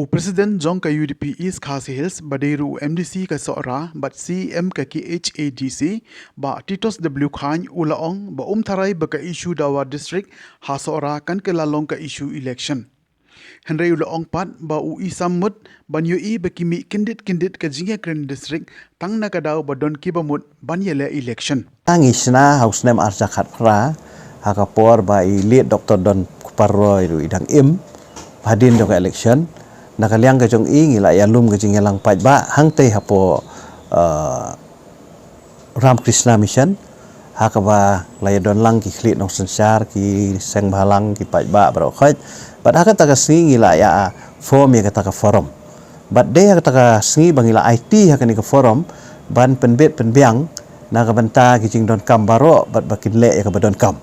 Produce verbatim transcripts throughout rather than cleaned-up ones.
President jong ka U D P East Khasi Hills ba dei ruh u M D C ka Sohra bad C E M ka K H A D C, Bah Titos W Chyne u la ong ba um tharai ba ka issue dawa district ha Sohra kan kylla long ka issue election. Hynrei u la ong pat ba u i sam mut ban ïohi ba ki mih kyndit kyndit ka jingïakren district tang na ka daw ba don kiba mut ban ïaleh election. Tang i sna ha u snem arhajar khatphra, ha ka por ba i late Doctor Donkupar Roy ruh i dang im, hadien jong ka election, na ka liang ka jong i ngi la ïalum ka jingïalang paidbah hangtei hapoh, eh, Ramakrishna Mission, ha kaba la ïadon lang ki khlieh nongsynshar, ki seng bhalang, ki paidbah baroh khoit. Bad ha kata ka sngi ngi la ïa form ïa kata ka forum. Bad dei ha kata ka sngi ba ngi la aiti ha kane ka forum ban pynbit pynbiang na ka bynta ki jingdonkam baroh bad ba kin leh ïa kaba donkam.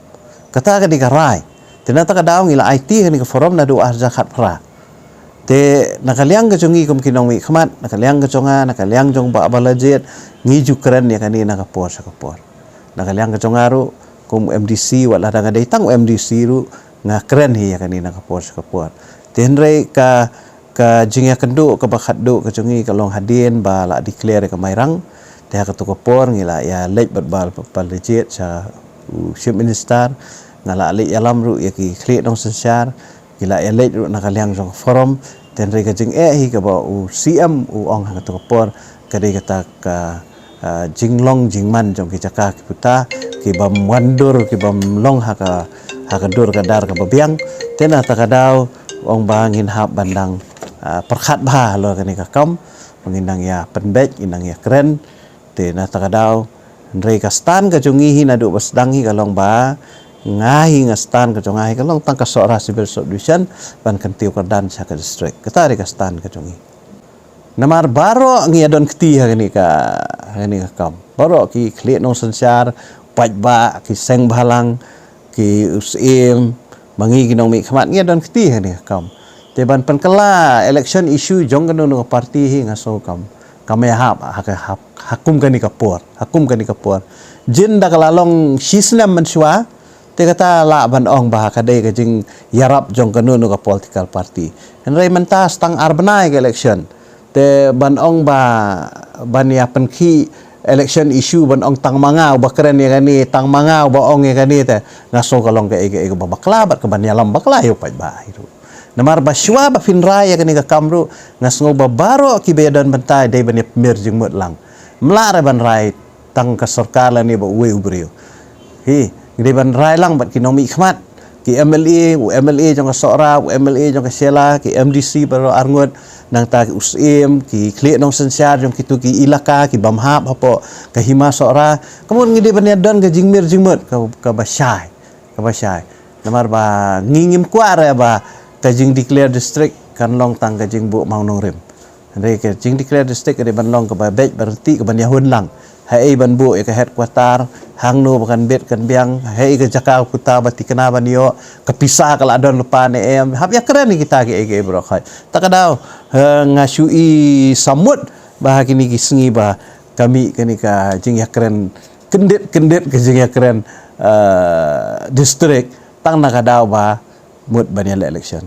Kata ka dei ka rai. Te na kata ka daw ngi la aiti ha kane ka forum naduh arhajar khatphra. Te na ka liang ka jong ngi kum ki nongmihkhmat, na ka liang ka jong nga, na ka liang jong Bah Balajied, ngi ju kren ïa kane na ka por sha ka por. Na ka liang ka jong nga ruh kum M D C, wat la dang dei tang u M D C ruh nga kren hi ïa kane na ka por sha ka por. Te hynrei ka, ka jingïakynduh kaba khatduh ka jong ngi ka long hadien ba la declare ïa ka Mairang. Te ha katu ka por ngi la ïa leit bad Bah Balajied sha u Chief Minister, nga la leit ïalam ruh ïa ki khlieh nongsynshar, ngi la ïa leit ruh na ka liang jong ka forum. Te hynrei ka jingeh hi kaba u C M u ong ha katu ka por ka dei kata ka, ah, jinglong jingman jong ki jaka ki puta, ki bym wandur, ki bym long ha ka, ha ka dur ka dar kaba biang. Te na kata ka daw u ong ba ngin hap ban dang, ah, pyrkhat bha halor kane ka kam, ba ngin dang ïa pynbeit, ngin dang ïa kren. Te na kata ka daw, hynrei ka stand ka jong ngi hi naduh ba sdang hi ka long ba nga hi, nga stand ka jong nga hi ka long tang ka Sohra Civil Subdivision ban kyntiew kyrdan sha ka district. Kata dei ka stand ka jong ngi. Namar baroh ngi ïa don kti ha kane ka, ha kane ka kam. Baroh ki khlieh nongsynshar, paidbah, ki seng bhalang, ki u Syiem, ma ngi ki nongmihkhmat ngi ïa don kti ha kane ka kam. Te ban pynkylla election issue jong kano kano ka party hi nga sngew kam, kam ïahap ha ka, ha, ha kum kane ka por, ha kum kane ka por. Jin da ka la long shi snem mynshuwa, te kata lah ban ong ba ka dei ka jingïarap jong kano kano ka political party. Hynrei mynta sa tang ar bnai ka election. Te ban ong ba, ban ïa pynkhih election issue ban ong tang ma nga uba kren ïa kane, tang ma nga uba ong ïa kane, te nga sngew ka long kaei kaei kaba bakla bad kaban ïalam bakla ïa u paidbah hi ruh. Namar ba shuwa ba phin rai ïa kane ka kam ruh nga sngew ba baroh kiba ïa don bynta dei ban ïa pynmih jingmut lang. Ym lah re ban rai tang ka sorkar lane ba uwei u briew. Hi, ngi dei ban rai lang bad ki nongmihkhmat, ki M L A, u M L A jong ka Sohra, u M L A jong ka Shella, ki M D C baroh arngut, nangta ki u Syiem, ki khlieh nongsynshar jong kitu ki ilaka ki bym hap hapoh ka hima Sohra. Kumno ngi dei ban ïa don ka jingmih jingmut ka, kaba shai, kaba shai. Namar ba ngi ngim kwah re ba ka jingdeclare district kan long tang ka jingbuh mawnongrim. Hynrei ka jingdeclare district ka dei ban long kaba beit ba ryntih, kaban ïahun lang. Haei ban buh ïa ka headquarter, hangno ba kan bit kan biang, haei ka jaka ka puta ba thikna ban ïoh, ka pisa ka la don lypa ne em. Hap ïa kren ïa kita kiei kiei baroh khoit. Ta ka daw, eh, nga shu i sam mut ba ha kine ki sngi ba ka mih kane ka jingïakren kyndit kyndit, ka jingïakren, eh, district tang na ka daw ba mut ban ïaleh election.